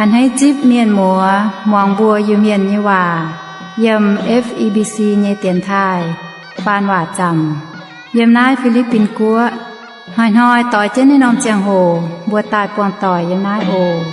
A'hneiv zipv mienh muoz muangx mbuo Iu-Mienh nyei waac yiem F E B C nyei dienx taaih faan waac zaamc yiem naaiv Fi^li^bin Guoqv. Hnoi-hnoi doix jienv naaiv norm ziangh hoc mbuo daaih buangh doic yiem naaiv oc.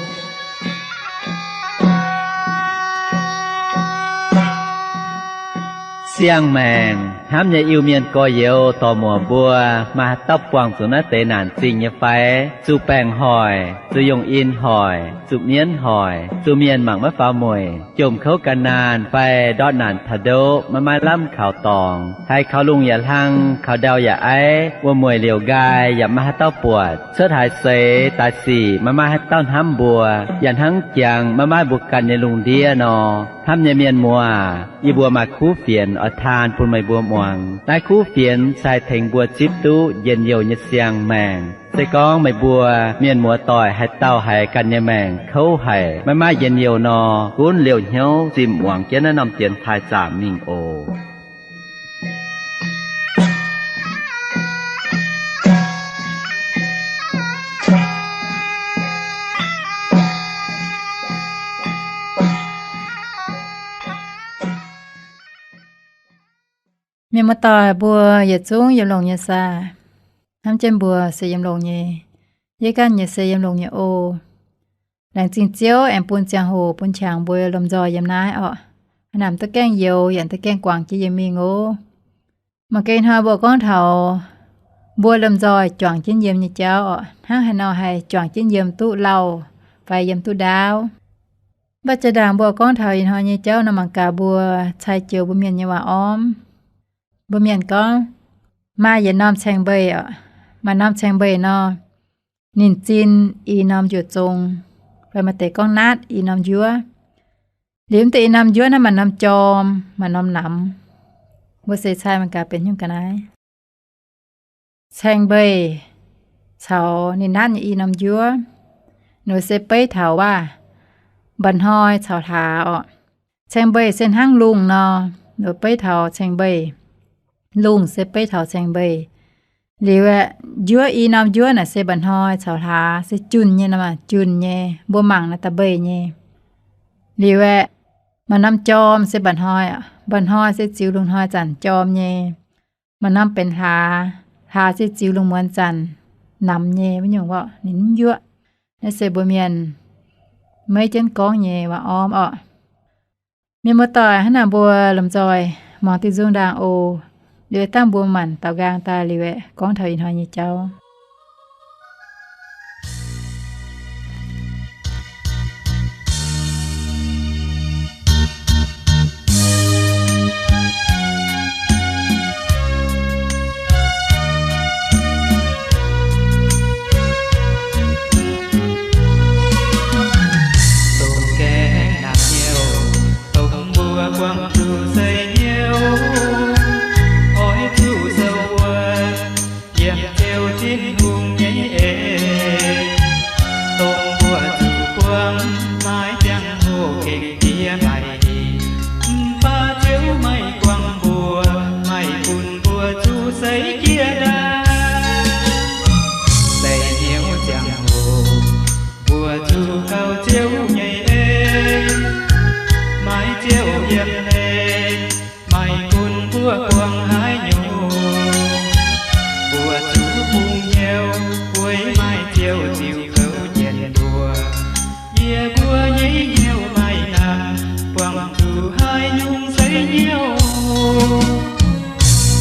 Siang-maengc hnamv nyei Iu-Mienh gorx-youz dorc-muoc mbuo, maaih haaix dauh buangh zuqc naaiv deix naanc zingh nyei fai? Zuqc baengc hoic, zuqc yongh in hoic, zuqc mienv hoic, zuqc mienh mangc maiv faaux mueic, jomc kouv gan naanh fai ndortv naanc taux ndoqv maiv maaih lamh kaux dorngx, haiz kaux lungh yaac hlang, kaux ndau yaac aiv, wuom-mueic liouc nqaai yaac maiv maaih haaix dauh buatc, cuotv haaix seix daaih sic maiv maaih haaix dauh hnamv mbuo, yaac hnangv jangx maiv maaih mbuo ganh nyei lungh ndiev nor. Hnamv nyei mienh muoz, yie mbuo maaih kuv fienx oix taan bun meih mbuo muangx. Naaiv kuv fienx se haih tengx mbuo zipv duqv njien-youh nyei siang-maengc. Se gorngv meih mbuo mienh muoz-doic haaix dauh haiz ganh nyei maengc kouv haic, maiv maaih njien-youh nor, gunv liouh hnyouv zimh muangx jienv naaiv norm dienx taaih zaamc mingh oc. Mienh muoz-doic mbuo yietc zungv yiem longx nyei saah? Hnamv jienv mbuo se yiem longx nyei. Yie ganh yaac se yiem longx nyei oc. Laengz zingh Ziouv aengx bun ziangh hoc bun qangx mbuo lomh nzoih yiem naaiv orqc. Haaix naaic duqv gaengh youx yaac duqv gaengh guangc jienv yiem mingh oc. Mangc gaax ih hnoi mbuo gorngv taux mbuo lomh nzoih juangc jienv yiem nyei jauv orqc. Hnangv haaix nor haih juangc jienv yiem duqv lauh fai yiem duqv ndaauv? Mv baac jaa-ndaangc mbuo gorngv taux ih hnoi nyei jauv nor, mangc gaax mbuo cai joux mbuo mienh nyei waac ormv. Mbuo mienh gorngv, maaih yietc norm caeng-mbeix orqc. Maaih norm caeng-mbeix nor, ninh zin i norm njuoqc zong, fai maaih deix gorngv natv i norm njuov. Liuz mv deix i norm njuov naaiv maaih norm jorm, maaih norm namx. Mbuo seix cai mangc gaax benx nyungc ga'naaiv. Caeng-mbeix caux ninh natv nyei i norm njuov, ninh se beiv taux waac mba'hnoi caux hlaax orqc. Caeng-mbeix se hnangv lungh nor, ninh beiv taux caeng-mbeix. Lungh se beiv taux caeng-mbeix. Liuz aeqv, njuov i norm njuov naaic se mba'hnoi caux hlaax se junh nyei nor, junh nyei, mbuo mangc naaiv da'mbeix nyei. Liuz aeqv, maaih norm jorm se mba'hnoi, mba'hnoi se ziux lungh hnoi zanc jorm nyei. Maaih norm benx hlaax, hlaax se ziux lungh muonz zanc namx nyei, wuov nyungc orqc, ninh mv njuov. Naaiv se mbuo mienh maiv jienv gorngv nyei waac ormv orqc. Mienh muoz-doic, hnangv naaic mbuo lomh nzoih muangx diuh nzung ndaangc oc. Liuz dangh mbuo maanc daaux nqaang daaih liuz aeqv, gorngv taux ih hnoi nyei jauv. Dongh gaengh naqc hnyouv, dongh mbuo buangh zuqc seix hnyouv, oix zuqc sou wuov yiem Ziouv Tin-Hungh nyei en. Dongh mbuo zuqc buangh maiv ziangh hoc gengh jiex maiv hingh, mv baac Ziouv maiv guangc mbuo, maiv bun mbuo zuqc seix jiex ndaangc. Seix hnyouv ziangh hoc mbuo zuqc gauh Ziouv nyei en, maiv Ziouv yiem hlen, maiv gunv mbuo buangh haaix nyungc, mbuo zuqc bungx hnyouv weic maaih Ziouv ziux kouv jienv mbuo. Yie mbuo nyei hnyouv maiv hnamv buangh zuqc haaix nyungc seix hnyouv.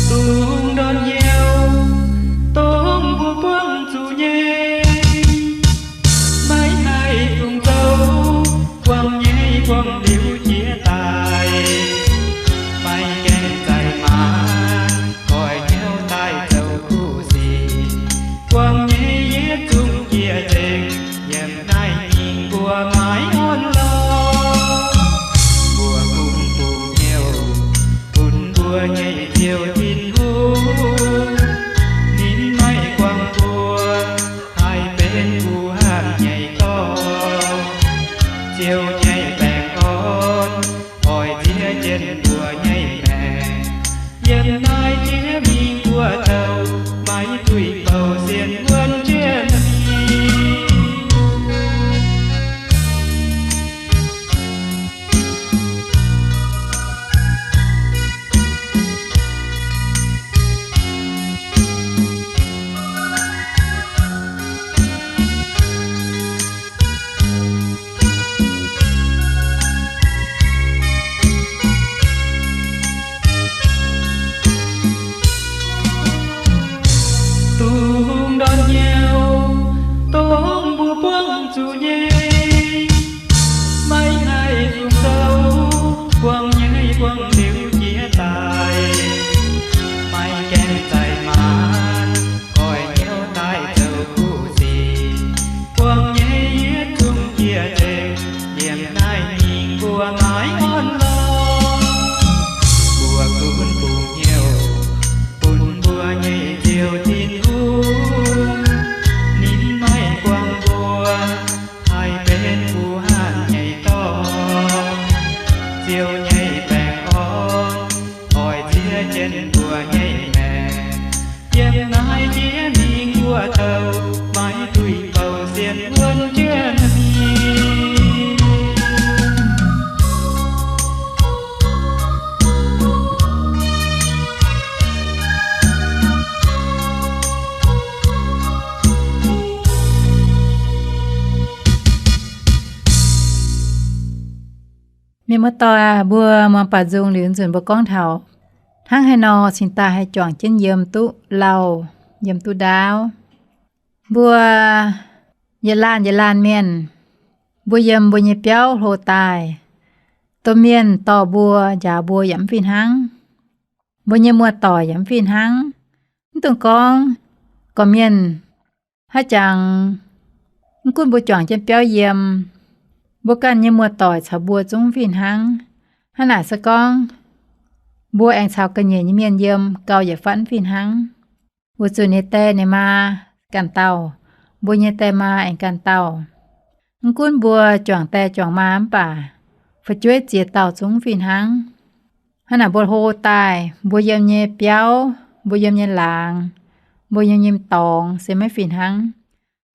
Dongh ndortv hnyouv, dongh mbuo buangh zuqc nyei, maiv haih dungx zoux, buangh nyei buangh liuz jiex daaih, maiv gaengh zaih maanc, goix hnyouv daaih zoux kuv sic. Buangh nyei yietc zungv jiex nzengc, yiem naaiv mingh mbuo maiv orn lorqc. Mbuo kungx bungx hnyouv bun mbuo nyei Ziouv Tin-Hungh, ninh maiv guangc mbuo haih benx guh hanh nyei dorngx. Ziouv nyei baengh orn oix ziex jienv mbuo nyei maengc. Yiem naaiv jiex mingh mbuo douh maiv duih bouh sienx wuonv jienv mingh. Mbuo gunv bungx hnyouv bun mbuo nyei Ziouv Tin-Hungh. Ninh maiv guangc mbuo haih benx kuv haanv nyei dorn. Ziouv nyei baengh orn oix ziex jienv mbuo nyei maengc. Yiem naaiv jiex mingh wuov douh, maiv duih bouh sienx wuonv jienv mingh. Mienh muoz-doic, mbuo muangx baac nzung liuz nzunc mbuo gorngv taux hnangv haaix nor cingx daaih haih juangc jienv yiem duqv lauh, yiem duqv ndaauv. Mbuo yietc laanh yietc laanh mienh, mbuo yiem mbuo nyei biauv hlo daaih, domh mienh dorh mbuo, njaaux mbuo yaac mv fih hnangv. Mbuo nyei muoz-doic yaac mv fih hnangv. Mv dungx gorngv gorqv-mienh haaix jangx, mv gunv mbuo juangc jienv biauv yiem, mbuo ganh nyei muoz-doic caux mbuo zungv mv fih hnangv. Hnangv naaic se gorngv mbuo aengx caux ga'nyiec nyei mienh yiem gau yietc fatv mv fih hnangv. Weic zuqc ninh die ninh maa ganh dauh, mbuo nyei die maa aengx ganh dauh. Mv gunv mbuo juangc die juangc maa mv baac fu'jueiv ziex dauh zungv mv fih hnangv. Hnangv naaic mbuo hlo daaih, mbuo yiem nyei biauv, mbuo yiem nyei laangz, mbuo yiem nyei dorngx se maiv fih hnangv.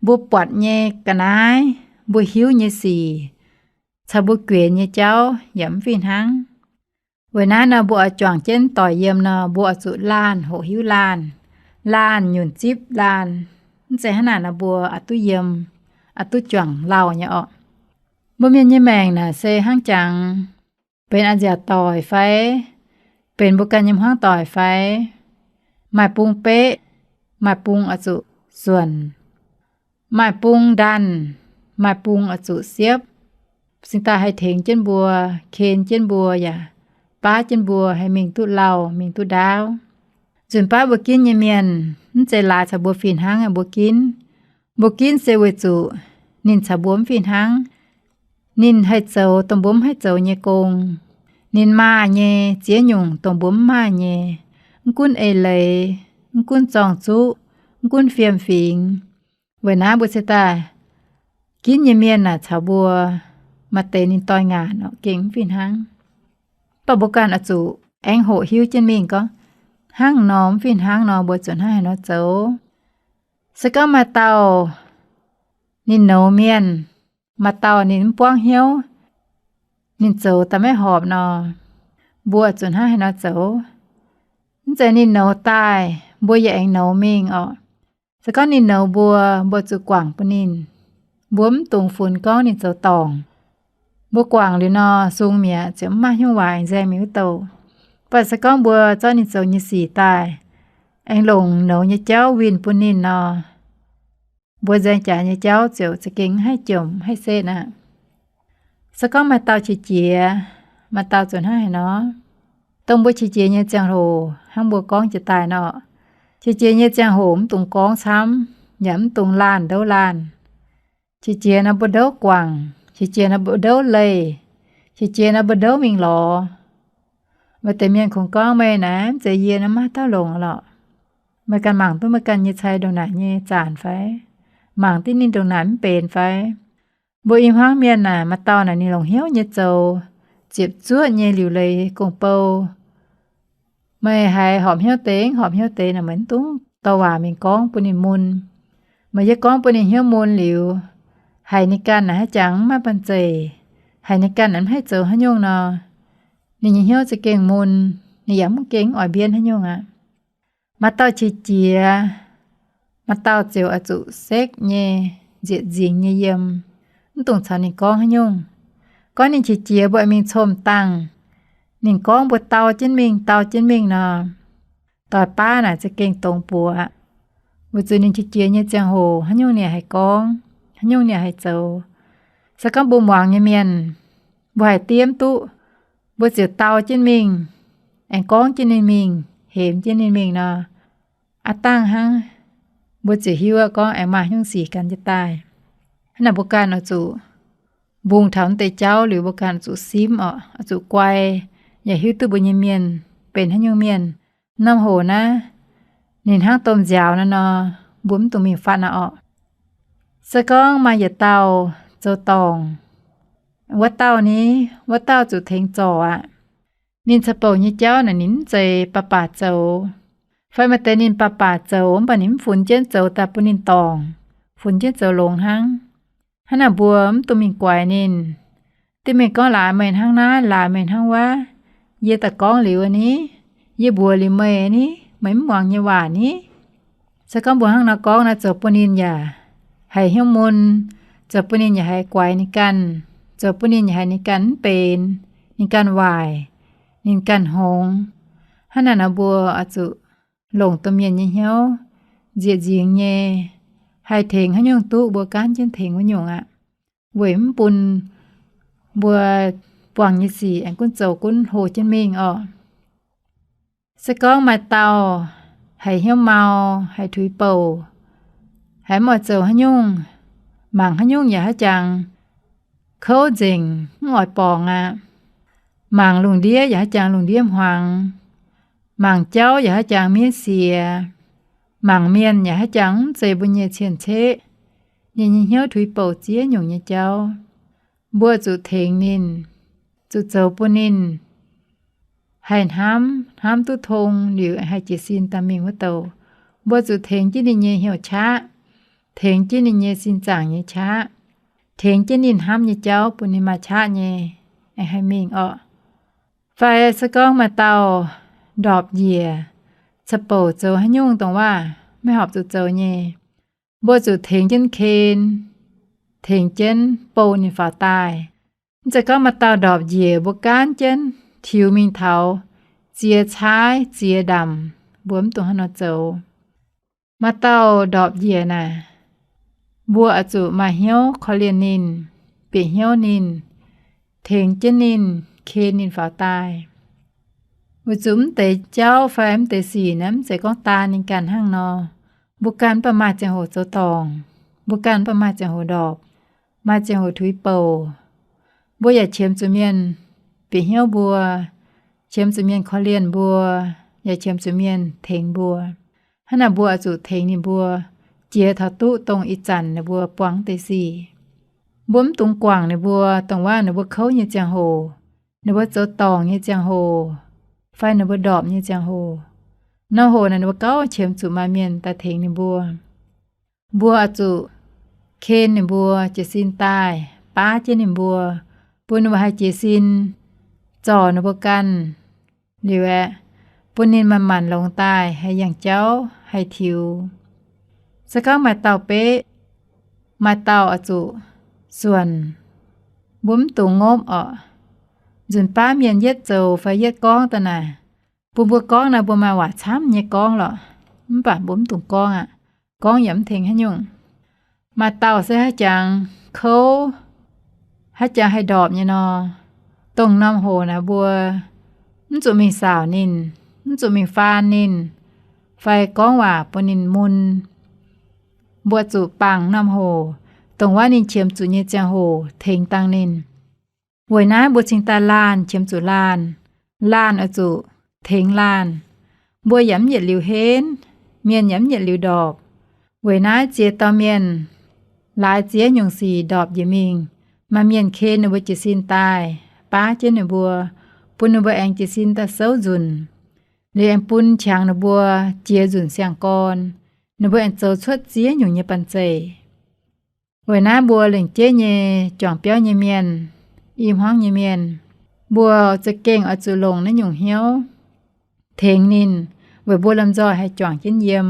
Mbuo buatc nyei ga'naaiv, mbuo hiuv nyei sic, caux mbuo guenx nyei jauv yaac mv fih hnangv. Weic naaiv nor mbuo oix juangc jienv doic yiem nor, mbuo oix zuqc laanh hoqc hiuv laanh, laanh nyunc zipv laanh. Mv zeiz hnangv naaic nor mbuo oix duqv yiem, oix duqv juangc lauh nyei orqc. Mbuo mienh nyei maengc naaic se hnangv jangx, benx a'nziaauc doic fai, benx mbuo ganh nyei hmuangv doic fai, maaih bung beqv, maaih bung oix zuqc suonc, maaih bung ndaanh, maaih bung oix zuqc siepv, cingx daaih haih tengx jienv mbuo, ken jienv mbuo yaac baav jienv mbuo haih mingh duqv lauh, mingh duqv ndaauv. Nzunc baav mbuo ginv nyei mienh, mv zeiz laaix caux mbuo fih hnangv aqv. Mbuo ginv, mbuo ginv se weic zuqc ninh caux mbuo mv fih hnangv. Ninh haih zoux dongh mbuo mv haih zoux nyei gong. Ninh maaih nyei ziex nyungc dongh mbuo mv maaih nyei. Mv gunv eix leiz, mv gunv zorng-zuqv, mv gunv fiem-fingx. Weic naaiv mbuo cingx daaih ginv nyei mienh naaic caux mbuo maaih deix ninh doix-ngaanc orqc, gengh mv fih hnangv. Mv baac mbuo ganh oix zuqc aengx hoqc hiuv jienv mingh gorngv, hnangv nor mv fih hnangv nor mbuo zuqc hnangv haaix nor zoux. Se gorngv maaih dauh ninh nouz mienh, maaih dauh ninh mv buangv hnyouv, ninh zoux daaih maiv horpc nor, mbuo zuqc hnangv haaix nor zoux? Mv zeiz ninh nouz daaih, mbuo yaac aengx nouz mingh orqc. Se gorngv ninh nouz mbuo, mbuo zuqc guangc bun ninh. Mbuo mv dungx funx gorngv ninh zoux dorngc. Mbuo guangc liuz nor, sung mi'aqv, ziouc mv maaih hnyouv waaic nzaeng mingh wuov douh. Mv baac se gorngv mbuo zorqv ninh zoux nyei sic daaih, aengx longc nouz nyei jauv winh bun ninh nor, mbuo nzaeng jaax nyei jauv ziouc za'gengh mv haih jomc, mv haih setv aqv. Se gorngv maaih dauh qiex jiez, maaih dauh zuqc hnangv haaix nor, dongh mbuo qiex jiez nyei ziangh hoc hnangv mbuo gorngv jiex daaih nor, qiex jiez nyei ziangh hoc mv dungx gorngv camv, yaac mv dungx laanh ndouv laanh. Qiex jiez nor mbuo ndouv guangc, qiex jiez nor mbuo ndouv leih, qiex jiez nor mbuo ndouv mingh lorz. Maaih deix mienh kungx gorngv, meih naaiv mv zeiz yie nor maiv dauh longx lorqc. Meih ganh mangc duqv meih ganh nyei cai ndongc naaic nyei zanc fai? Mangc duqv ninh ndongc naaic mv benx fai? Mbuo i hmuangv mienh naaic, maaih dauh naaic ninh longc hnyouv nyei zoux, ziepc zuoqv nyei liuc leiz gong-bou. Meih haiz horpc hnyouv deix, horpc hnyouv deix naaic meih mv dungx dorh waac mingh gorngv bun ninh mun. Meih yie gorngv bun ninh hnyouv mun liuz, haiz ninh ganh naaic haaix jangx mv maaih banh zeic, haiz ninh ganh naaic mv haih zoux haaix nyungc nor, ninh nyei hnyouv za'gengh mun, ninh yaac mv gengh oix mbienv haaix nyungc aqv. Maaih dauh qiex jiez, maaih dauh ziouc oix zuqc sekv nyei, nzieqc nzingx nyei yiem, mv dungx caux ninh gorngv haaix nyungc. Gorngv ninh qiex jiez mbuo mingh comc dangh, ninh gorngv mbuo dau jienv mingh, dau jienv mingh nor, doix baav naaic za'gengh dongz buoz aqv. Weic zuqc ninh qiex jiez nyei ziangh hoc haaix nyungc ninh haih gorngv, haaix nyungc ninh haih zoux. Se gorngv mbuo muangx nyei mienh, mbuo haih diev mv duqv, mbuo ziouc dau jienv mingh, aengx gorngv jienv ninh mingh, hemx jienv ninh mingh nor, aav dangh hnangv mbuo ziouc hiuv gorngv aengx maaih haaix nyungc sic gan jienv daaih. Hnangv naaic mbuo ganh oix zuqc mbungh taux naaiv deix jauv liuz mbuo ganh zuqc simv orqc, zuqc guai, yaac hiuv duqv mbuo nyei mienh benx haaix nyungc mienh. Norm hoc naaiv ninh hnangv domh nziaaux naaiv nor, mbuo mv dungx mingh fatv naaiv orqc. Se gorngv maaih yietc dauh zoux dorngc, wuov dauh ni, wuov dauh zuqc tengx zorc aqv. Ninh ca'bouc nyei jauv naaic ninh mv zeiz baac baac zoux, fai maaih deix ninh baac baac zoux mv baac ninh mv funx jienv zoux daaih bun ninh dorngc, funx jienv zoux longx hnangv. Hnangv naaic mbuo mv dungx mingh guaix ninh. Diev mingh gorngv laaix meih hnangv naaiv, laaix meih hnangv wuov, yie daaih gorngv liuz ni, yie mbuox liuz meih ni, meih mv muangx nyei waac ni. Se gorngv mbuo hnangv nor gorngv naaic zoux bun ninh yaac haiz hnyouv mun, zoux bun ninh yaac haiz guaix ninh ganh, zoux bun ninh yaac haiz ninh ganh mv benx, ninh ganh waaic, ninh ganh hngongx. Hnangv naaic nor mbuo oix zuqc longc domh mienh nyei hnyouv, nzieqc nzingx nyei, haih tengx haaix nyungc duqv mbuo gaanv jienv tengx wuov nyungc aqv. Weic mv bun mbuo buangh nyei sic aengx gunv zoux gunv hlo jienv mingh orqc. Se gorngv maaih dauh haiz hnyouv mau, haiz tuix bouc, haiz mv oix zoux haaix nyungc, mangc haaix nyungc yaac haaix jangx kouv nzengc, mv oix borngz aqv. Mangc lungh ndiev yaac haaix jangx lungh ndiev hmuangx, mangc jauv yaac haaix jangx miev siex, mangc mienh yaac haaix jangx mv zeiz mbuo nyei cien-ceqv, ninh nyei hnyouv tuix bouc ziex nyungc nyei jauv, mbuo zuqc tengx ninh, zuqc zoux bun ninh haih hnamv, hnamv duqv tong liuz haih jiez sin daaih mingh wuov douc. Mbuo zuqc tengx jienv ninh nyei hnyouv qaqv, tengx jienv ninh nyei sin zaangc nyei qaqv, tengx jienv ninh hnamv nyei jauv bun ninh maaih qaqv nyei, aengx haih mingh orqc. Fai se gorngv maaih dauh ndorpc njiec, ca'bouc zoux haaix nyungc dongh waac maiv horpc zuqc zoux nyei, mbuo zuqc tengx jienv ken, tengx jienv bou ninh faaux daaih. Mv zeiz gorngv maaih dauh ndorpc njiec mbuo gaanv jienv tiux mingh taux ziex caaiv ziex ndamc, mbuo mv dungx hnangv nor zoux. Maaih dauh ndorpc njiec naaic, mbuo oix zuqc maaih hnyouv korv-lienh ninh, bieqc hnyouv ninh, tengx jienv ninh, ken ninh faaux daaih. Weic zuqc mv deix jauv fai mv deix sic naaiv mv zeiz gorngv daan ninh ganh hnangv nor. Mbuo ganh mv baac maaih ziangh hoc zoux dorngc, mbuo ganh mv baac maaih ziangh hoc ndorpc, maaih ziangh hoc tuix bouc. Mbuo yaac qiemx zuqc mienh bieqc hnyouv mbuo, qiemx zuqc mienh korv-lienh mbuo, yaac qiemx zuqc mienh tengx mbuo. Hnangv naaic mbuo oix zuqc tengx ninh mbuo jiex taux duqv dongh ih zanc ninh mbuo buangh deix sic. Mbuo mv dungx guangc ninh mbuo dongh waac ninh mbuo kouv nyei ziangh hoc, ninh mbuo zoux dorngc nyei ziangh hoc, fai ninh mbuo ndorpc nyei ziangh hoc. Norm hoc naaic ninh mbuo gauh qiemx zuqc maaih mienh daaih tengx ninh mbuo. Mbuo oix zuqc ken ninh mbuo, jiez sin daaih baav jienv ninh mbuo, bun ninh mbuo haih jiez sin zorc ninh mbuo ganh. Liuz aeqv, bun ninh manc-manc longx daaih haih yangh jauv haih tiux. Se gorngv maaih dauh beqv, maaih dauh oix zuqc suonc, mbuo mv dungx ngopv orqc. Nzunc baav mienh yietv zoux fai yietv gorngv daaih naaic, bun mbuo gorngv naaic mbuo maaih waac camv nyei gorngv lorqc, mv baac mbuo mv dungx gorngv aqv. Gorngv yaac mv tengx haaix nyungc. Maaih dauh se haaix jangx kouv, haaix jangx haih ndorpc nyei nor, dongh norm hoc naaic mbuo mv zuqc mingh saauc ninh, mv zuqc mingh faan ninh, fai gorngv waac bun ninh mun. Mbuo zuqc bangc norm hoc, dongh waac ninh qiemx zuqc nyei ziangh hoc tengx dangh ninh. Weic naaiv mbuo cingx daaih laanh qiemx zuqc laanh, laanh oix zuqc tengx laanh. Mbuo yaac mv yietc liuz henv, mienh yaac mv yietc liuz ndorpc. Weic naaiv ziex dauh mienh, laaix ziex nyungc sic ndorpc njiec mingh, maaih mienh ken ninh mbuo jiez sin daaih, baav jienv ninh mbuo, bun ninh mbuo aengx jiez sin daaih souv nzunc. Liuz aengx bun qangx ninh mbuo jiex nzunc siang-gorn, ninh mbuo aengx zoux cuotv ziex nyungc nyei banh zeic. Weic naaiv mbuo lengc jeiv nyei juangc biauv nyei mienh, i hmuangv nyei mienh, mbuo za'gengh oix zuqc longc naaiv nyungc hnyouv tengx ninh, weic mbuo lomh nzoih haih juangc jienv yiem.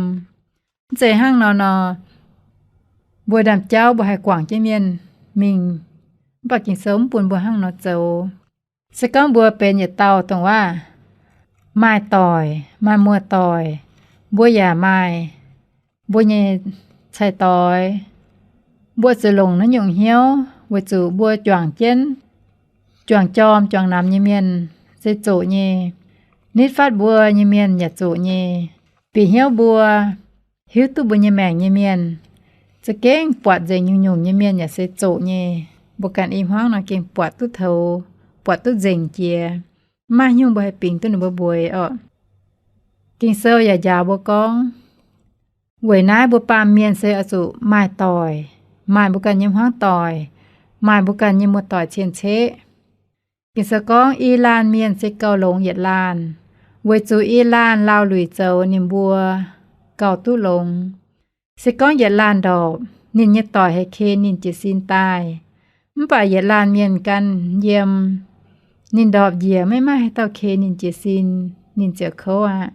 Mv zeiz hnangv nor nor, mbuo ndaamv-jauv mbuo haih guangc jienv mienh mingh, mv baac Ging-Sou mv bun mbuo hnangv nor zoux. Se gorngv mbuo benx yietc dauh dongh waac maaih doic, maaih muoz-doic, mbuo yaac maaih mbuo nyei cai-doix, mbuo zuqc longc naaiv nyungc hnyouv weic zuqc mbuo juangc jienv, juangc jorm juangc namx nyei mienh se zoqc nyei. Nitv fatv mbuo nyei mienh yaac zoqc nyei. Bieqc hnyouv mbuo, hiuv duqv mbuo nyei maengc nyei mienh, za'gengh buatc nzengc nyungc-nyungc nyei mienh yaac se zoqc nyei. mbuo ganh i hmuangv nor gengh buatc duqv toux, buatc duqv nzengc jiex. Mv maaih haaix nyungc mbuo haih bingx duqv ninh mbuo mbueiz orqc. Ging-Sou yaac njaaux mbuo gorngv, weic naaiv mbuo baamh mienh se oix zuqc maaih doic, maaih mbuo ganh nyei hmuangv doic, maaih mbuo ganh nyei muoz-doic cien-ceqv. Ging-Sou gorngv, i laanh mienh se gauh longx yietc laanh, weic zuqc i laanh laauh luic zoux ninh mbuo gauh duqv longx. Se gorngv yietc laanh ndorpc, ninh nyei doic haih ken ninh jiez sin daaih. Mv baac yietc laanh mienh gan yiem, ninh ndorpc njiec maiv maaih haaix dauh ken ninh jiez sin, ninh ziouc kouv aqv.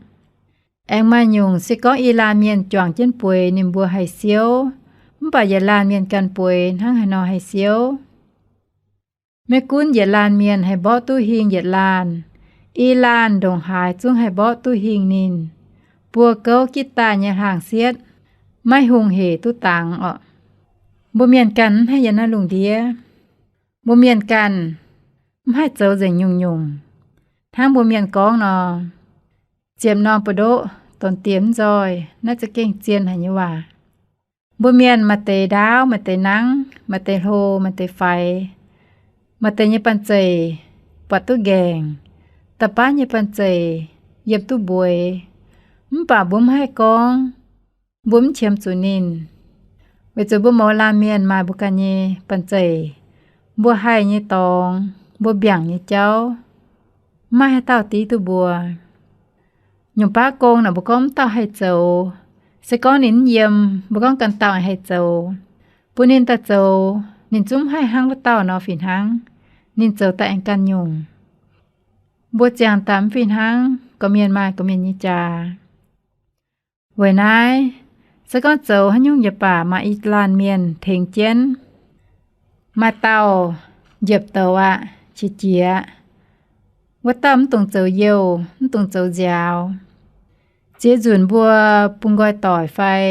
Aengx maaih nyungc, se gorngv i laanh mienh juangc jienv bueix ninh mbuo haih siouv, mv baac yietc laanh mienh ganh bueix hnangv haaix nor haih siouv. Maiv gunv yietc laanh mienh haih mborqv duqv hingh yietc laanh, i laanh ndongc haaix zungv haih mborqv duqv hingh ninh. Buo gouv gitv daaih nyei hlang sietv, maiv hungh hec duqv dangx orqc. Mbuo mienh ganh mv haih yiem naaiv lungh ndiev. Mbuo mienh ganh mv haih zoux nzengc nyungc-nyungc. Hnangv mbuo mienh gorngv nor, ziepc norm buoz-ndoqv donx diemx nzoih, naaiv za'gengh zien haic nyei waac. Mbuo mienh maaih deix ndaauv, maaih deix nangv, maaih deix hlo, maaih deix faix, maaih deix nyei banh zeic buatc duqv nqaengc, da'baav nyei banh zeic yiem duqv mbueix. Mv baac mbuo mv haih gorngv, mbuo mv qiemx zuqc ninh, weic zuqc mbuo mouz laanh mienh maaih mbuo ganh nyei banh zeic, mbuo haih nyei dorngx, mbuo mbiaangc nyei jauv, maiv maaih haaix dauh div duqv mbuo. Nyungc baav gong naaic mbuo gorngv mv dauh haih zoux, se gorngv ninh mv yiem, mbuo gorngv ganh dauh haih zoux, bun ninh daaih zoux, ninh zungv mv haih hnangv wuov dauh nor fih hnangv. Ninh zoux daaih aengx ganh nyungc. Mbuo ziangh daaih mv fih hnangv, gorqv-mienh maaih gorqv-mienh nyei jaax. Weic naaiv, se gorngv zoux haaix nyungc yaac baac maaih i laanh mienh tengx jienv. Maaih dauh njiepc douz aqv, qiex jiez, wuov dauh mv dungx zoux youh, mv dungx zoux nziaaux. Ziex nzunc mbuo bun nqoi doic fai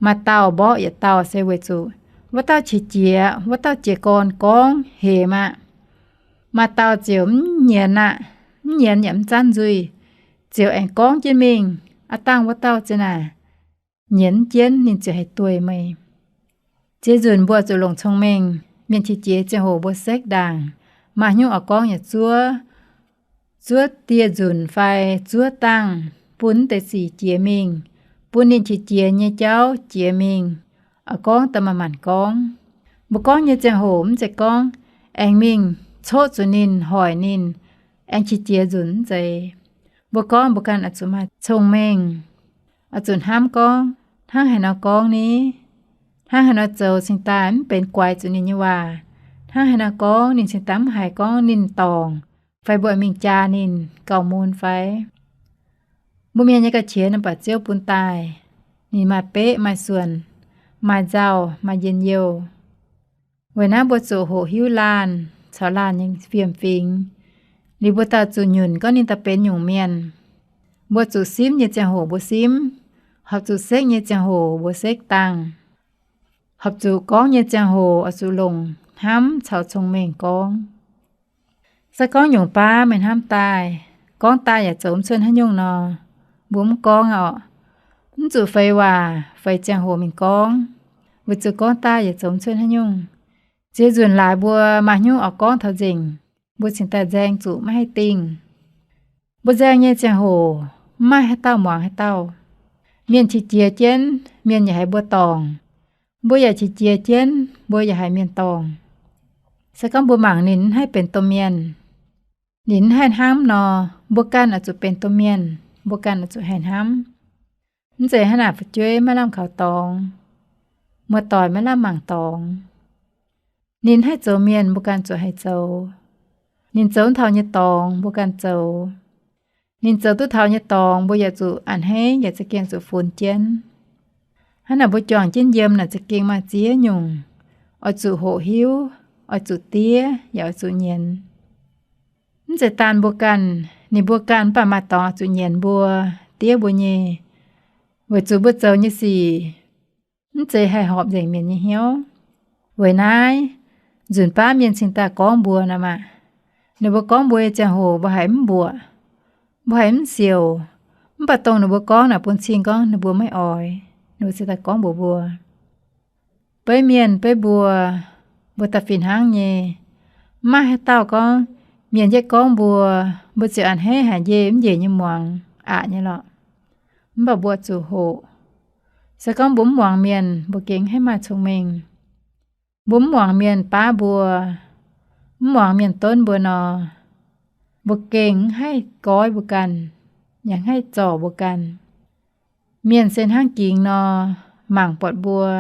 maaih dauh mborqv yietc dauh se weic zuqc wuov dauh qiex jiez, wuov dauh jiez gorn gorngv hemx aqv. Maaih dauh ziouc mv nyienz aqv, mv nyienz yaac mv zanv nzuih, ziouc aengx gorngv jienv mingh, aav dangh wuov dauh ziouc naaic nyienz jienv, ninh ziouc haih dueiv meih. Ziex nzunc mbuo zuqc longc cong-mengh. Mienh qiex jiez ziangh hoc mbuo sekv ndaangc, maaih hnyouv oix gorngv yaac zuov, zuov dieh nzunc fai zuov dangh, bun deix sic jiex mingh, bun ninh qiex jiez nyei jauv jiex mingh, oix gorngv daaih manc-manc gorngv. Mbuo gorngv nyei ziangh hoc mv zeiz gorngv aengx mingh coqv zuqc ninh, hoic ninh, aengx qiex jiez nzunc mv zeiz. Mbuo gorngv mbuo ganh oix zuqc maaih cong-mengh, oix zuqc hnamv gorngv, hnangv haaix nor gorngv ni, hnangv haaix nor zoux cingx daaih mv benx guaix zuqc ninh nyei waac, hnangv haaix nor gorngv ninh cingx daaih mv haiz gorngv ninh dorngc, fai mbuo mingh jaa ninh gauh mun fai. Mbuo mienh nyei ga'qiex naaiv baac Ziouv bun daaih, ninh maaih beqv maaih suonc, maaih nzauh maaih njien-youh. Weic naaiv mbuo zuqc hoqc hiuv laanh caux laanh nyei fiem-fingx, liuz mbuo daaih zuqc nyunc gorngv ninh daaih benx nyungc mienh. Mbuo zuqc simv nyei ziangh hoc mbuo simv, horpc zuqc sekv nyei ziangh hoc mbuo sekv dangh, horpc zuqc gorngv nyei ziangh hoc oix zuqc longc hnamv caux cong-mengh gorngv. Se gorngv nyungc baav meih hnamv daaih, gorngv daaih yaac zoux mv cuotv haaix nyungc nor, mbuo mv gorngv orqc. Mv zuqc feix waac feix ziangh hoc mingh gorngv, weic zuqc gorngv daaih yaac zoux mv cuotv haaix nyungc. Ziex nzunc laaix mbuo maaih hnyouv oix gorngv taux nzengc, mbuo cingx daaih nzaeng zuqc maiv haih dingh. Mbuo nzaeng nyei ziangh hoc, mv maaih haaix dauh muangx haaix dauh. Mienh qiex jiez jienv, mienh yaac haiz mbuo dorngc. Mbuo yaac qiex jiez jienv, mbuo yaac haiz mienh dorngc. Se gorngv mbuo mangc ninh mv haih benx domh mienh, ninh mv haih hnamv nor, mbuo ganh oix zuqc benx domh mienh, mbuo ganh oix zuqc haih hnamv. Mv zeiz hnangv naaic fu'jueiv maiv lamh kaux dorngx, muoz-doic maiv lamh mangc dorngx. Ninh haih zoux mienh, mbuo ganh zuqc haih zoux. Ninh zoux taux nyei dorngx, mbuo ganh zoux. Ninh zoux duqv taux nyei dorngx, mbuo yaac zuqc a'hneiv, yaac za'gengh zuqc funx jienv. Hnangv naaic mbuo juangc jienv yiem naaic za'gengh maaih ziex nyungc, oix zuqc hoqc hiuv, oix zuqc diev, yaac oix zuqc nyienz. Mv zeiz daanh mbuo ganh, ninh mbuo ganh mv baac maaih dorngx oix zuqc nyienz mbuo, diev mbuo nyei, weic zuqc mbuo zoux nyei sic mv zeiz haih horpc nzengc mienh nyei hnyouv. Weic naaiv, nzunc baav mienh cingx daaih gorngv mbuo naaic maah, ninh mbuo gorngv mbuo nyei ziangh hoc mbuo haiz mv mbuoqc, mbuo haiz mv siouc, mv baac dongh ninh mbuo gorngv naaic bun cing gorngv ninh mbuo maiv oix, ninh mbuo cingx daaih gorngv mbuox mbuo. Beiv mienh beiv mbuo, Mbuo da'fih hnangv nyei. Mv maaih haaix dauh gorngv mienh yietv gorngv mbuo, mbuo ziouc a'hneiv haic njiec mv njiec nyei muangx aqc nyei lorqc. Mv baac mbuo zuqc hoqc. Se gorngv mbuo mv muangx mienh, mbuo gengh mv haih maaih cong-mengh. Mbuo mv muangx mienh baav mbuo, mv muangx mienh donv mbuo nor, mbuo gengh mv haih goiv mbuo ganh, yaac mv haih zorc mbuo ganh. Mienh se hnangv gingx nor, mangc buatc mbuo,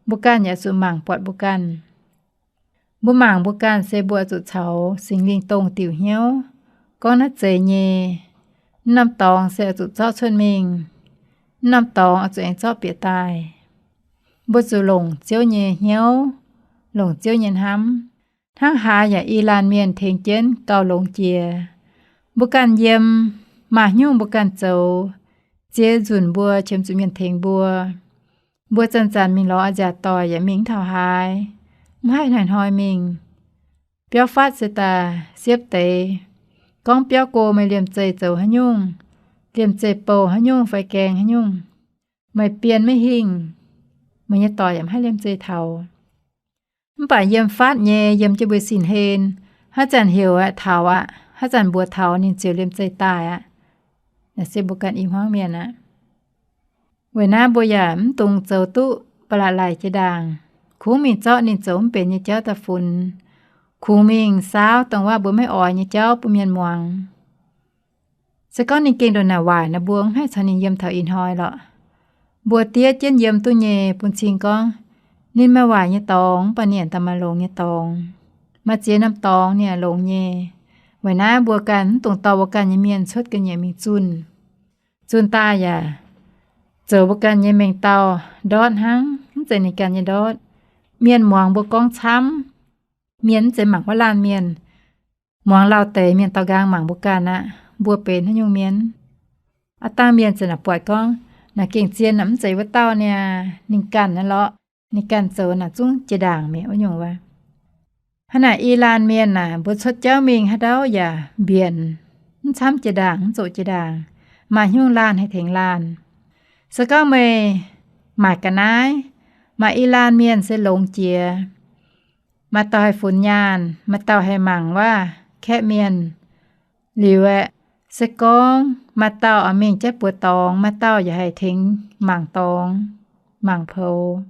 mbuo ganh yaac zuqc mangc buatc mbuo ganh. Mbuo mangc mbuo ganh se mbuo zuqc caux Singx Lingh dongh diuc hnyouv, gorngv naaiv zeiz nyei. Mv norm dorngx se oix zuqc zorqv cuotv mingh. Mv norm dorngx oix zuqc aengx zorqv bieqc daaih. Mbuo zuqc longc Ziouv nyei hnyouv, longc Ziouv nyei hnamv. Hnangv haaix yaac i laanh mienh tengx jienv gauh longx jiex. Mbuo ganh yiem, maaih hnyungv mbuo ganh zoux, ziex nzunc mbuo qiemx zuqc mienh tengx mbuo. Mbuo zanc-zanc mingh lorz a'nziaauc doic yaac mingh mv taux haaix, mv haih hnoi-hnoi mingh. Biauv fatv se daaih siepv deix. Gorngv biauv go meih liemh zeih zoux haaix nyungc, liemh zeih bouh haaix nyungc fai gaeng haaix nyungc, meih bienh maiv hingh, meih nyei doic yaac mv haih liemh zeih taux. Mv baac yiem fatv nyei, yiem jienv mbuo sin-hlen, haaix zanc heuc aeqv, taux aqv. Haaix zanc mbuox taux, ninh ziouc liemh zeih daaih aqv. Naaiv se mbuo ganh i hmuangv mienh aqv. Weic naaiv mbuo yaac mv dungx zoux duqv ba'laqc laic jiex ndaangc. Kungx mingh zorqv ninh zoux mv benx nyei jauv daaih funx. Kungx mingh saauv dongh waac mbuo maiv oix nyei jauv bun mienh muangx. Se gorngv ninh gengh ndongc naaic waaic nor, mbuo mv haih caux ninh yiem taux ih hnoi lorqc. Mbuo diev jienv yiem duqv nyei bun cing gorngv, ninh maaih waaic nyei dorngx, mv baac ninh yaac daaih maaih longx nyei dorngx. Maaih ziex norm dorngx ninh yaac longx nyei. Weic naaiv mbuo ganh mv dungx dorh mbuo ganh nyei mienh cuotv ga'nyiec mingh zunh. Zunh daaih yaac zoux mbuo ganh nyei mengh dauh ndortv hnangv, mv zeiz ninh ganh nyei ndortv. Mienh muangx mbuo gorngv camv. Mienh mv zeiz mangc wuov laanh mienh. Muangx lauh deix mienh daux nqaang mangc mbuo ganh aqv, mbuo benx haaix nyungc mienh. Aav dangh mienh ziouc naaic buatc gorngv, naaic gengh zien naaic mv zeiz wuov dauh niaa, ninh ganh naaiv lorqc, ninh ganh zoux naaic zungv jiex ndaangc mi'aqv wuov nyungc wuov. Hnangv naaic i laanh mienh naaic, mbuo cuotv jauv mingh haaix ndau yaac mbienc, mv camv jiex ndaangc, mv zoqc jiex ndaangc. Maaih haaix nyungc laanh haih tengx laanh. Se gorngv meih maaic ga'naaiv, maaih i laanh mienh se longx jiex, maaih dauh haih funx nyaanh, maaih dauh haih mangc waac-kaeqv mienh. Liuz aeqv, se gorngv maaih dauh oix mingh jaiv buoz dorngx, maaih dauh yaac haih tengx mangc dorngx, mangc poux.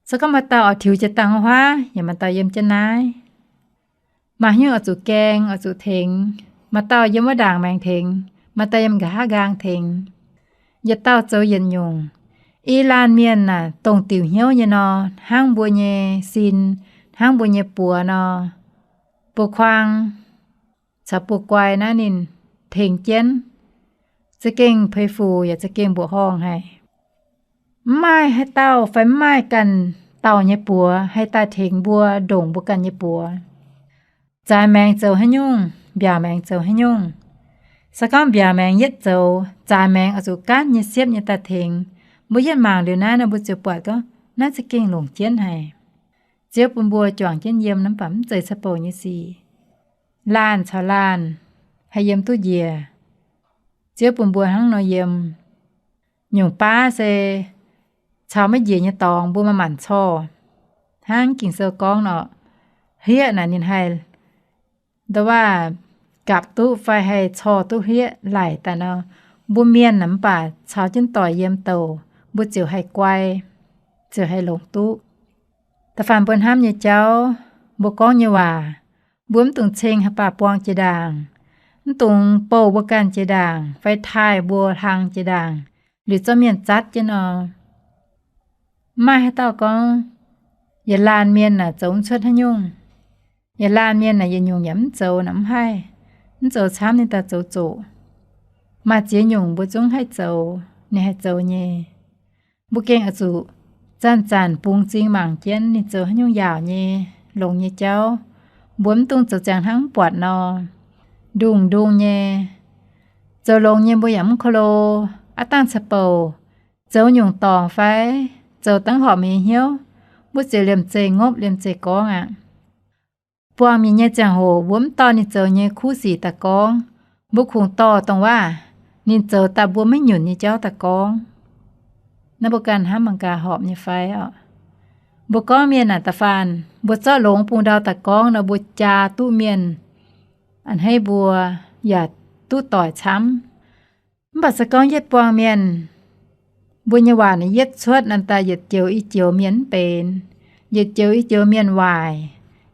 Se gorngv maaih dauh oix tiux jiex dangh huaav, yaac maaih dauh yiem jienv naaiv. Maaih haaix nyungc oix zuqc gaeng, oix zuqc tengx, maaih dauh yiem wuov ndaangc maengx tengx, maaih dauh yiem nqa'haav nqaang tengx. Yietc dauh zoux yietc nyungc. I laanh mienh naaic dongh diuc hnyouv nyei nor, hnangv mbuo nyei sin, hnangv mbuo nyei buoz nor, buoz-kuaang caux buoz-guai naaiv ninh tengx jienv, za'gengh peix fuc yaac za'gengh mbuoqc horngh haic. Mv maaih haaix dauh fai mv maaih ganh dauh nyei buoz haih daaih tengx mbuo ndongc mbuo ganh nyei buoz. Zaaix maengx zoux haaix nyungc, mbiaauc maengx zoux haaix nyungc. Se gorngv mbiaauc maengx yietv zoux, zaaix maengx oix zuqc gaanv nyei siepv nyei daaih tengx. Mbuo yietv mangc liuz naaiv nor, mbuo ziouc buatc gorngv naaiv za'gengh longc jienv haic. Ziouv bun mbuo juangc jienv yiem nor, mv baac mv zeiz ca'bouc nyei sic. Laanh caux laanh haih yiem duqv njiec. Ziouv bun mbuo hnangv nor yiem. Nyungc baav se caux maiv njiec nyei dorngx mbuo maaih maanc corc. Hnangv Ging-Sou gorngv nor, hlieqv naaic ninh haih nda'waav gapc duqv fai haih corc duqv hlieqv laic daaih nor, mbuo mienh naaic mv baac caux jienv doic yiem douc, mbuo ziouc haih guai, ziouc haih longc duqv. Da'faanh mbuo hnamv nyei jauv, mbuo gorngv nyei waac, mbuo mv dungx ceng haaix baac buang jiex ndaangc, mv dungx bouh mbuo ganh jiex ndaangc fai taaih mbuo hlang jiex ndaangc, liuz zorqv mienh zatv jienv nor. Mv maaih haaix dauh gorngv, yietc laanh mienh naaic zoux mv cuotv haaix nyungc. Yietc laanh mienh naaic yietc nyungc yaac mv zoux naaic mv haih, mv zoux camv ninh daaih zoux zoqc. Maaih ziex nyungc mbuo zungv haih zoux, ninh haih zoux nyei. Mbuo gengh oix zuqc zanc-zanc bungx m'zing mangc jienv ninh zoux haaix nyungc yaauc nyei, longx nyei jauv. Mbuo mv dungx zoux ziangx hnangv mv buatc nor, ndungh-ndungh nyei. Zoux longx nyei mbuo yaac mv ko lo, aav dangh ca'bouc, zoux nyungc dorngc fai zoux dangv horpc mienh nyei hnyouv, mbuo ziouc liemh zeih ngopv liemh zeih gorngv aqv. Buangh mienh nyei ziangh hoc mbuo mv dorh ninh zoux nyei kuv sic daaih gorngv, mbuo kungx dorh dongh waac ninh zoux daaih mbuo maiv nyunc nyei jauv daaih gorngv. Naaiv mbuo ganh hnamv mangc gaax horpc nyei fai oc? Mbuo gorngv mienh naaic da'faanh mbuo zorqv longx bung ndau daaih gorngv nor, mbuo jaa duqv mienh a'hneiv mbuo yaac duqv doic camv. Mv baac se gorngv yietv buangh mienh, mbuo nyei waac naaic yietv cuotv naaic daaih yietc joux i joux mienh mv benx, yietc joux i joux mienh waaic,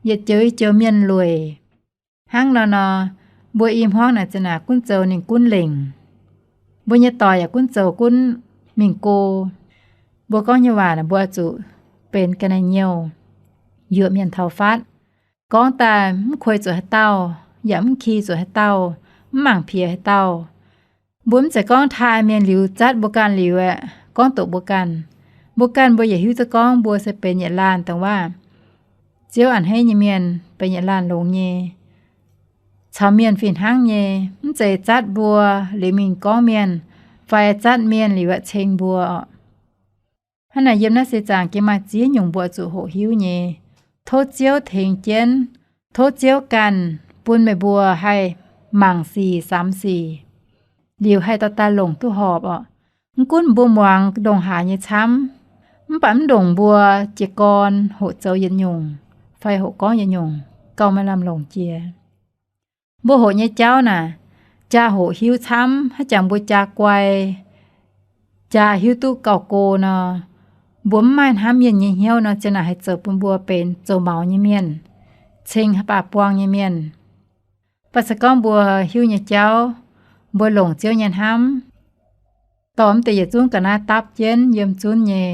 yietc joux i joux mienh lueic. Hnangv nor nor, mbuo i hmuangv naaic za'naaic gunv zoux ninh gunv lengc. Mbuo nyei doic yaac gunv zoux gunv mingh go. Mbuo gorngv nyei waac naaic mbuo oix zuqc benx ga'naaiv-nyouh, yuoqc mienh taux fatv. Gorngv daaih mv kuei zuqc haaix dauh, yaac mv ki zuqc haaix dauh, mv mangc piex haaix dauh. Mbuo mv zeiz gorngv taaih mienh liuz zatv mbuo ganh liuz aeqv, gorngv doqc mbuo ganh. Mbuo ganh mbuo yaac hiuv duqv gorngv mbuo se benx yietc laanh dongh waac Ziouv a'hneiv nyei mienh, benx yietc laanh longx nyei, caux mienh fih hnangv nyei. Mv zeiz zatv mbuo liuz mingh gorngv mienh, fai zatv mienh liuz aeqv ceng mbuo oc. Hnangv naaic yiem naaiv seix zaangc gengh maaih ziex nyungc mbuo zuqc hoqc hiuv nyei. Tov Ziouv tengx jienv, tov Ziouv ganh bun meih mbuo haih mangc sic samx sic, liuz haih dorh daaih longc duqv horpc oc. Mv gunv mbuo muangx ndongc haaix nyei camv, mv baac mv ndongc mbuo jiez gorn hoqc zoux yietc nyungc fai hoqc gorngv yietc nyungc gauh maaih lamh longc jiex. Mbuo hoqc nyei jauv naaic, jaa hoqc hiuv camv, haaix jangx mbuo jaa guai, jaa hiuv duqv gauh go nor, mbuo mv maaih hnamv mienh nyei hnyouv nor, ziang naaic haih zoux bun mbuo benx zoux maux nyei mienh, ceng haaix baac buang nyei mienh. Mv baac se gorngv mbuo hiuv nyei jauv, mbuo longc Ziouv nyei hnamv, dorh mv deix yietc zungv ga'naaiv dapv jienv yiem zunv nyei,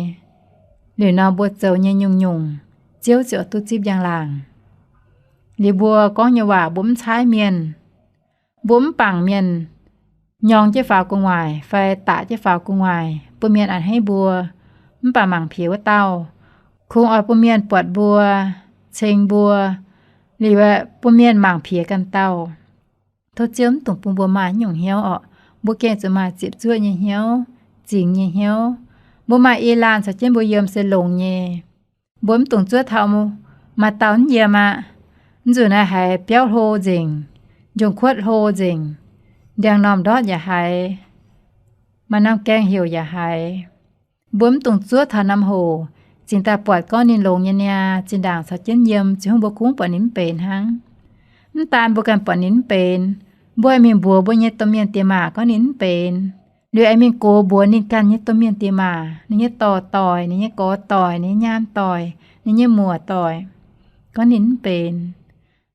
liuz nor mbuo zoux nyei nyungc-nyungc, Ziouv ziouc duqv zipv njang-laangc. Liuz mbuo gorngv nyei waac mbuo mv caaiv mienh, mbuo mv bangc mienh nyorng jienv faaux gu'nguaaic fai daqc jienv faaux gu'nguaaic bun mienh a'hneiv mbuo, mv baac mangc piex wuov dauh, kungx oix bun mienh buatc mbuo, ceng mbuo, liuz aeqv, bun mienh mangc piex ganh dauh. Tov Ziouv mv dungx bun mbuo maaih nyungc hnyouv orqc. Mbuo gengh zuqc maaih ziepc zuoqv nyei hnyouv, zingx nyei hnyouv. Mbuo maaih i laanh caux jienv mbuo yiem se longx nyei. Mbuo mv dungx zuov taux maaih dauh mv yiem aqv. Mv nzunc naaiv haiz biauv hlo nzengc, njongc kuotv hlo nzengc, ndiangx-normh ndortv yaac haiz, maaih norm gaeng heuc yaac haiz. Mbuo mv dungx zuov taux norm hoc, cingx daaih buatc gorngv ninh longx nyei niaa, zinh ndaangc caux jienv yiem, ziouc hnangv mbuo kungx buatc ninh mv benx hnangv. Mv daan mbuo ganh buatc ninh mv benx, mbuo aengx mingh mbuox mbuo nyei domh mienh diex maac gorngv ninh mv benx. Liuz aengx mingh gox mbuox ninh ganh nyei domh mienh diex maac, ninh nyei dorc doic, ninh nyei gorx doic, ninh nyei nyaanh doic, ninh nyei muoc doic, gorngv ninh mv benx.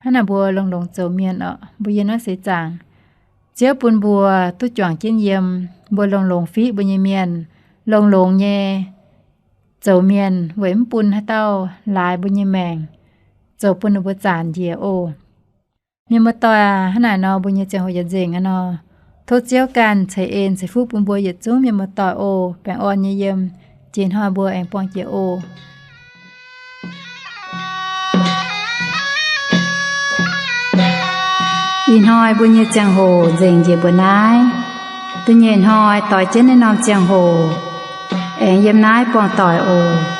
Hnangv naaic mbuo longx-longx zoux mienh oc, mbuo yiem naaiv seix zaangc, Ziouv bun mbuo duqv juangc jienv yiem, mbuo longx-longx fiqv mbuo nyei mienh, longx-longx nyei zoux mienh weic mv bun haaix dauh laaix mbuo nyei maengc, zoux bun ninh mbuo zanc njiec oc. Mienh muoz-doic aac, hnangv naaic nor mbuo nyei ziangh hoc yaac nzengc aqv nor. Tov Ziouv ganh ceix en ceix fuqv bun mbuo yietc zungv mienh muoz-doic oc. Baengh orn nyei yiem, jiex hnoi mbuo aengx buangh jiex oc. Ih hnoi mbuo nyei ziangh hoc nzengc njiec mbuo naaiv. Da'nyeic hnoi doix jienv naaiv norm ziangh hoc aengx yiem naaiv buangh doic oc.